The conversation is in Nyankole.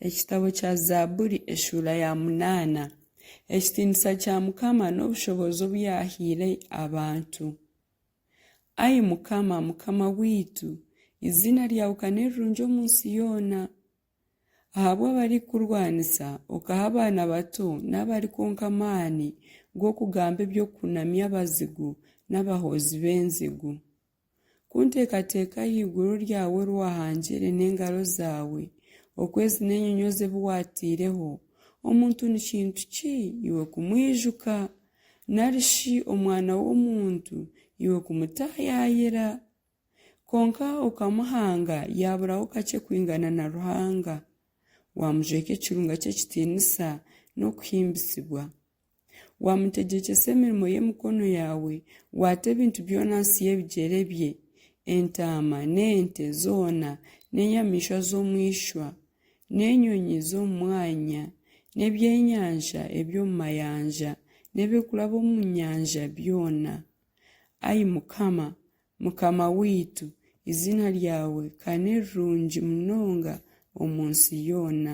Ekitabo kya Zaaburi eshuura ya munaana. Ekitiinisa kya Mukama n'obushoboorozi obu yaahaire abantu. Ai Mukama, Mukama waitu, eiziina ryawe ka ni rirungi omu nsi yoona! Ahabw'abarikukurwanisa okaha abaana bato n'abarikwonka amaani g'okugamba eby'okunamya abazigu n'abahoozi b'enzigu. Ku nteekateeka aha iguru ryawe eri waahangire n'engaro zaawe, okwezi n'enyonyoozi ebi waataireho, omuntu ni kintu ki iwe kumwijuka, nari shi omwana w'omuntu iwe kumutaayaayira? Kwonka okamuhanga yaaburaho kakye kwingana na Ruhanga, waamujweka ekirunga ky'ekitiinisa n'okuhimbisibwa. Waamutegyekyesa emirimo y'emikono yaawe, waata ebintu byona ahansi y'ebigyere bye, entaama n'ente zoona n'enyamaishwa z'omu ishwa n'enyonyi z'omu mwanya n'ebyenyanja eby'omu mayanja n'ebirikuraba omu nyanja byona. Ai Mukama, Mukama waitu, eiziina ryawe ka ni rirungi munonga omu nsi yoona!